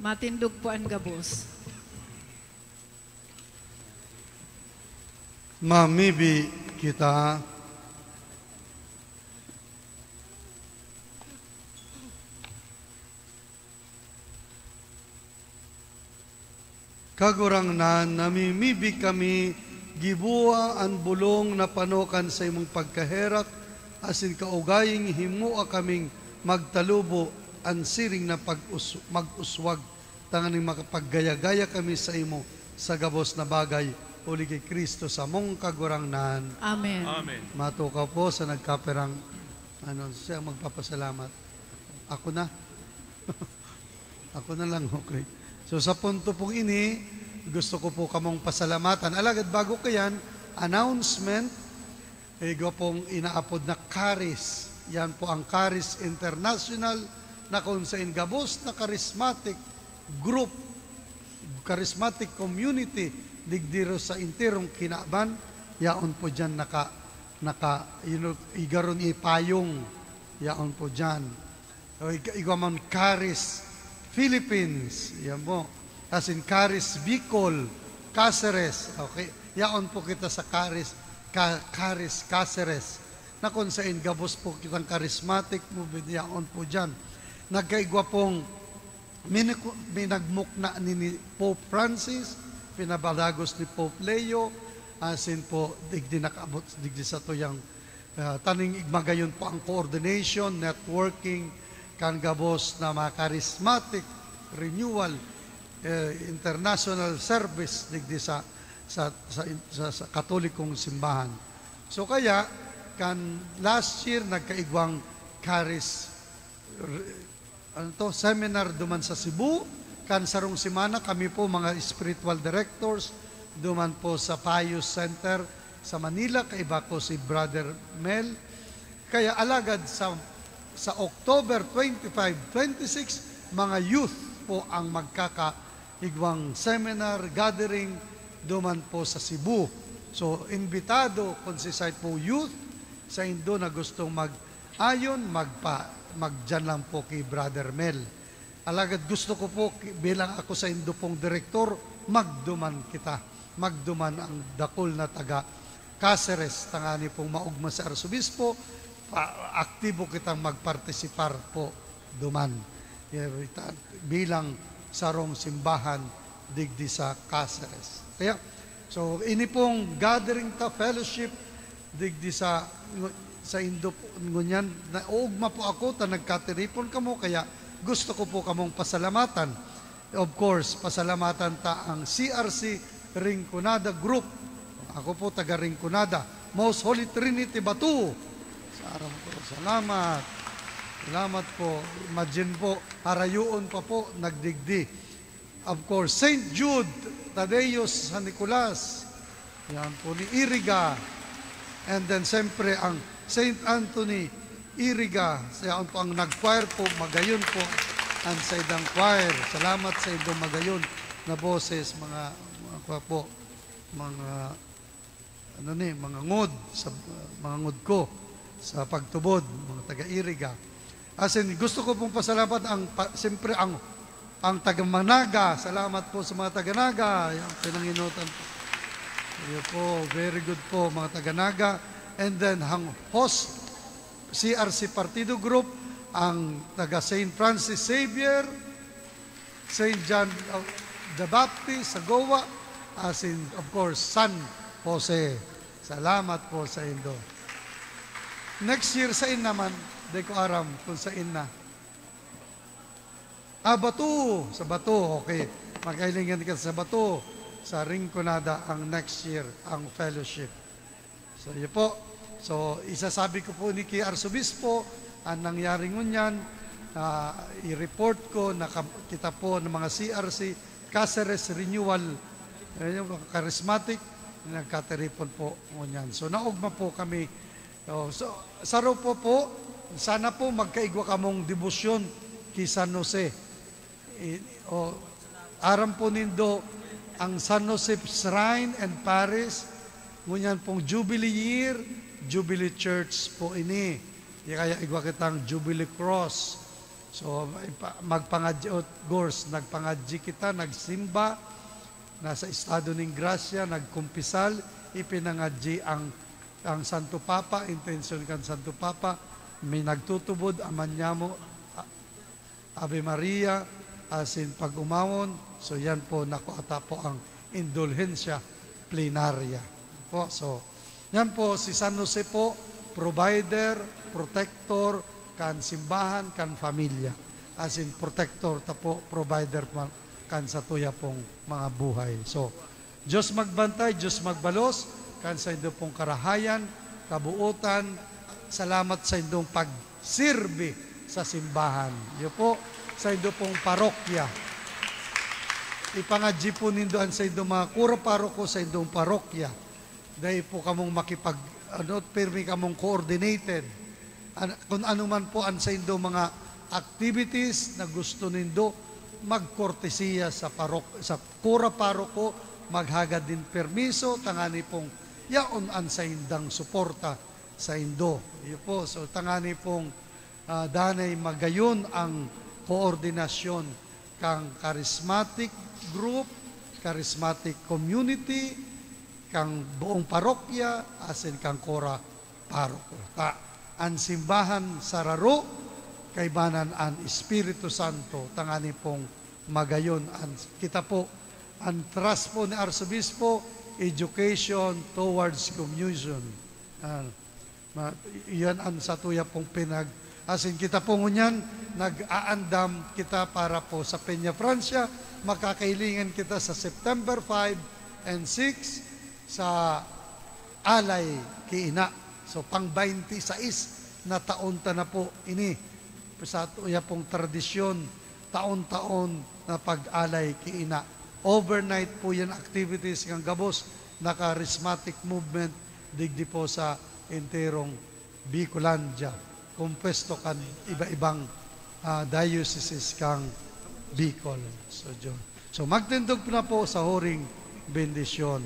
Matindog po an gabos. Mamibi kita. Kagurangnan, namimibi kami, giboha an bolong na pano kan saimong pagkaherak, asin kaugaying himoa kaming magtalubo an siring na pag-us-, mag-uswag, tanganing makapaggaya-gaya kami saimo sa gabos na bagay, huli ki Cristo samong Kagurangnan. Amen. Amen. Matukaw po sa nagkapirang, ano, siya magpapasalamat. Ako na. Ako na lang, okay. So, sa punto pong ini, gusto ko po kamong pasalamatan. Alagad bago ko yan, announcement, igwa pong inaapod na Caris. Yan po ang Caris International na kung sain gabos na charismatic group, charismatic community, digdiro sa enterong kinaban, yaon po dyan naka, naka, you know, igaron ipayong, yaon po dyan. O, ig-, igwa man Caris Philippines, yan po. Asin Caris Bicol, Caceres, okay. Yaon po kita sa Caris, Ca-, Caris Caceres, na kung sain gabos po kitang charismatic movement, yaon po dyan. Nagkaigwa pong miniku-, minagmukna ni, ni Pope Francis, pinabalagos ni Pope Leo, asin po, digdi nakaabot, digdi sa tuyang, ah, taning igmagayon po ang coordination, networking, kan gabos na mga charismatic renewal, eh, international service digdi sa, sa, sa, sa, sa Katolikong Simbahan. So kaya, kan last year, nagkaigwang Caris, ano to, seminar duman sa Cebu. Kan sarong semana, kami po, mga spiritual directors, duman po sa Pius Center sa Manila, kaiba ko si Brother Mel. Kaya alagad sa, sa October twenty-five, twenty-six, mga youth po ang magkakaigwang seminar, gathering, duman po sa Cebu. So, imbitado, kung si side po youth, saindo na gustong mag-ayon, magpa-, magdiyan lang po kay Brother Mel. Alagad gusto ko po, ki-, bilang ako saindo pong direktor, magduman kita. Magduman ang dakul na taga Caceres, tangani pong maogma si Arsobispo, pa-, aktibo kitang magpartisipar po duman. Yan, ita-, bilang sarong simbahan digdi sa Caceres. Kaya, so, ini pong gathering ta, fellowship, digdi sa, saindo po, ngunyan, naogma po ako ta nagkatiripon kamo, kaya gusto ko po kamong pasalamatan. Of course, pasalamatan ta ang C R C Rinconada Group. Ako po, taga Rinconada. Most Holy Trinity Bato. Sa aram ko, salamat. Salamat po. Imagine po, harayoon pa po, nagdigdi. Of course, Saint Jude Tadeo San Nicolas. Yan po ni Iriga. And then, siyempre, ang Saint Anthony Iriga. Siya po ang nag-choir po, magayon po ang saindang choir. Salamat sa indong magayon na boses, mga, mga kwa po, mga, ano ni, mga ngod, sa, mga ngod ko sa pagtubod, mga taga-Iriga. As in, gusto ko pong pasalamat ang, pa-, siyempre, ang, ang taga Managa. Salamat po sa mga taga Naga. Yung pinanginutan po. Iyo po, very good po, mga taga Naga. And then, ang host, C R C Partido Group, ang taga Saint Francis Xavier, Saint John of the Baptist sa Goa, as in, of course, San Jose. Salamat po saindo. Next year, sain naman? Di ko aram kung sain na. Ah, Bato. Sa Bato, okay. Magkailingan ka sa Bato. Sa Rinconada ang next year, ang fellowship. So, yun po. So, isasabi ko po ni ki Arsobispo, ang nangyari ngunyan, ah, i-report ko na ka-, kita po ng mga C R C, Caceres Renewal, eh, yung mga charismatic, nagkatiripon po ngunyan. So, naogma po kami. Oh, so, saro po po, sana po magkaigwa kamong debosyon ki San Jose. Eh, oh, aram po nindo, ang San Jose Shrine and Parish, ngunyan pong Jubilee Year, Jubilee Church po ini. Di kaya igwa kitang Jubilee Cross. So, ipa-, magpangadyi, of course, nagpangadyi kita, nagsimba, nasa estado ning grasya, nagkumpisal, ipinangadyi ang, ang Santo Papa, intensyon kan Santo Papa, may nagtutubod, Ama Niamo, a-, Ave Maria, asin pag-umawon. So, yan po, nakuha ta po ang indulhensya plenarya. Po, so, yan po, si San Jose po, provider, protector, kan simbahan, kan pamilya. Asin, protector ta po, provider pa, kan satuya pong mga buhay. So, Diyos magbantay, Diyos magbalos, kan saindo pong karahayan, kabuotan. Salamat saindong pagsirbi sa simbahan. Iyo po, saindo pong parokya. Ipangadyi po nindo an saindong mga kura paroko saindong parokya. Dai po kamong makipag-, ano, pirmi kamong coordinated. An-, kung ano man po an saindong mga activities na gusto nindo, magkortesiya sa parok-, sa kura paroko, maghagad nin permiso, tangani pong yaon an saindang suporta saindo. Iyo po, so tangani pong, ah, danay magayon ang koordinasyon kan charismatic group, charismatic community, kan buong parokya, asin kan kura paroko. Ta, an simbahan sararo, kaibanan an Espiritu Santo, tangani pong magayon an, kita po, an trust po ni Arsobispo, education towards communion. Ah, ma-, iyan an satuya pong pinag-, asin kita po ngunyan, nag-aandam kita para po sa Peñafrancia. Makakailingan kita sa September five and six sa Alay ki Ina. So, pang twenty-six na taon ta na po ini. Sa tuya pong tradisyon, taon-taon na pag-alay ki Ina. Overnight po yan activities kan gabos na charismatic movement digdi po sa enterong Bicolandia, kompuesto kan iba-ibang, ah, dioceses kan Bicol. So, Diyo-, so, magtindog na po sa huring bendisyon.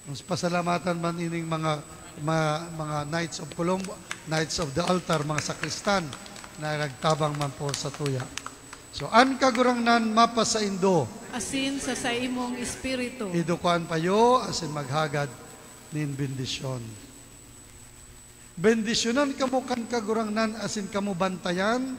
Mas pasalamatan man ining mga, ma-, mga Knights of Columbo, Knights of the Altar, mga sakristan na nagtabang man po sa tuya. So, an Kagurangnan mapasaindo. Asin sa saimong espiritu. Idukuan payo asin maghagad nin bendisyon. Bendisyonan kamo kan Kagurangnan asin kamo bantayan.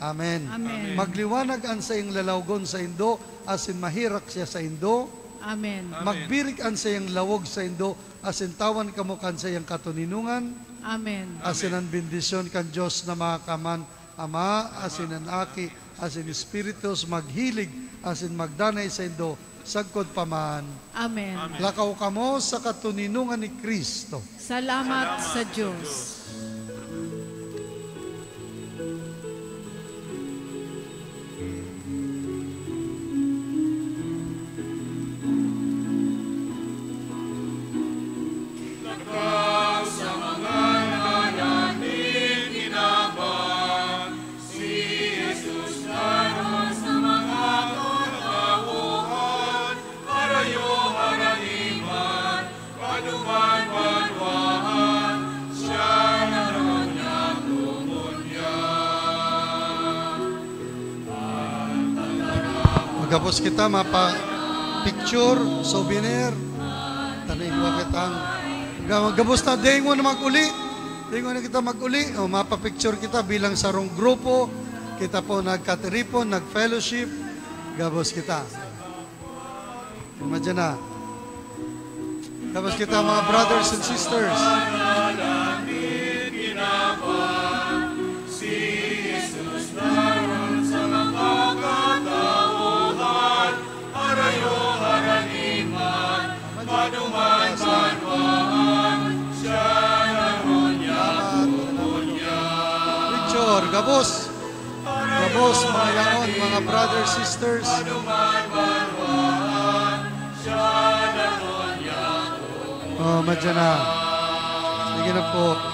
Amen. Amen. Magliwanag an saiyang lalawgon saindo asin maherak siya saindo. Amen. Amen. Magbirik an saiyang lawog saindo asin tawan kamo kan saiyang katoninongan. Amen. Asin an bendisyon kan Dios na Makakamhan, Ama, asin an Aki, asin Espiritu, maghilig, asin magdanay saindo, sagkod pa man. Amen. Amen. Lakaw kamo sa katoninongan ni Cristo. Salamat sa Dios. Lakaw sa mga nanan nin kinaban, si Jesus daron sa mga katauhan, harayo haraniman, paduman banwaan, siya daron niya komunyan. Gabos kita mapa-picture, souvenir. Tanay mo kitang ga-, gabos ta, dai ngona mag-uli. Dai ngona kita mag-uli. O, mapa-picture kita bilang sarong grupo. Kita po nagkatiripon, nag-fellowship. Gabos kita. Madyan na. Gabos kita, mga brothers and sisters. Picture, gabos. Gabos, mga yaon, mga brothers, sisters. Oh, madyan na. Sige na po.